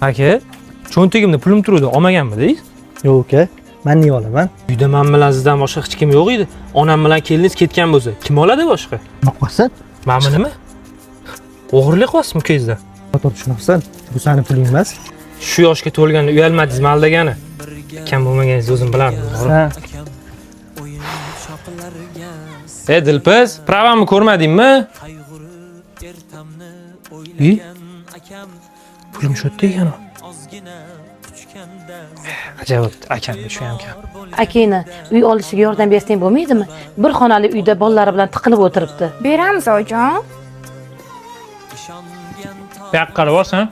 Aka, cho'ntagimda pulim turuvdi, olmaganmidingiz? Yo'q uka, man nega olaman? Uyda men bilan sizdan boshqa hech kim yo'q edi. Onam bilan keliningiz ketgan bo'lsa, kim oladi boshqa? Nima qilyapsan? Mana nima? O'g'irlik qilyapsizmi ukangizdan? Noto'g'ri tushunyapsan. Bu sani puling emas. Shu yoshga to'lganda uyalmadingizmi aldagani? Kam bo'lmaganingizni o'zim bilardim. To'g'ri. Ha, E Dilpiz, pravamni ko'rmadingmi? E? Pulim shu yerda ekan. Ajab bo'pti, akam shu ham kam. Akangni uy olishiga yordam bersang bo'lmaydimi? Bir xonali uyda bolalari bilan tiqilib o'tiribdi. Beramiz, oyijon. Bu yoqqa qarab olsan.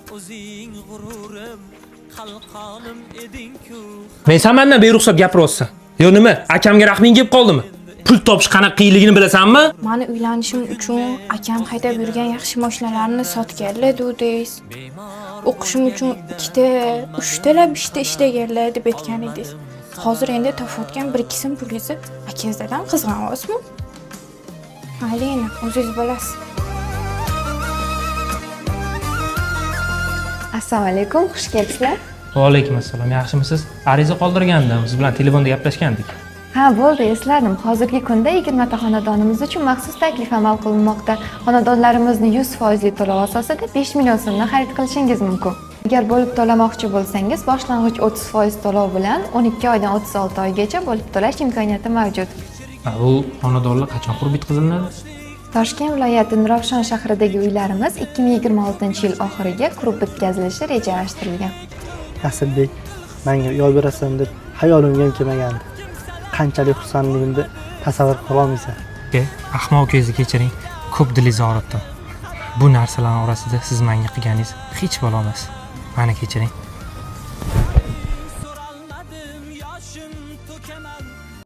Men san mandan beruxsat gapiryapsan. Yo nima, akamga rahming kelib qoldimi? Pul topish qanaqa qiyinligini bilasanmi? Mani uylanishim uchun akam haydab yurgan yaxshi mashinalarni sotganlar dudingiz. O'qishim uchun ikkita, uchtalab ishda ishlaganlar deb aytgan edingiz. Hozir endi topayotgan bir ikki so'm pulingizni akangizdan qizg'anyapsizmi? Mayli endi, o'zingiz bilasiz. Assalomu alaykum, xush kelibsizlar. Va alaykum assalom. Yaxshimisiz? Ariza qoldirgandim. Siz bilan telefonda gaplashgandik. Ha, bo'ldi, esladim. Hozirgi kunda 20 ta xonadonimiz uchun maxsus taklif amal qilinmoqda. Xonadonlarimizni 100% to'lov asosida 5 million so'mdan xarid qilishingiz mumkin. Agar bo'lib to'lamoqchi bo'lsangiz, boshlang'ich 30% to'lov bilan 12 oydan 36 oygacha bo'lib to'lash imkoniyati mavjud. Ha, bu xonadonlar qachon qurib bitkazilinadi? Toshkent viloyati Nurafshon shahridagi uylarimiz 2026-yil oxiriga qurib bitkazilishi rejalashtirilgan. Asadbek, menga uy olib berasan deb hayolimga ham kelmagandi. Qanchalik xursandligimni tasavvur qila olmaysan. Aka, ahmoq ukangizni kechiring. Ko'p dilingizni og'ritdim. Bu narsalarning orasida siz menga qilganingiz hech balo emas. Mani kechiring.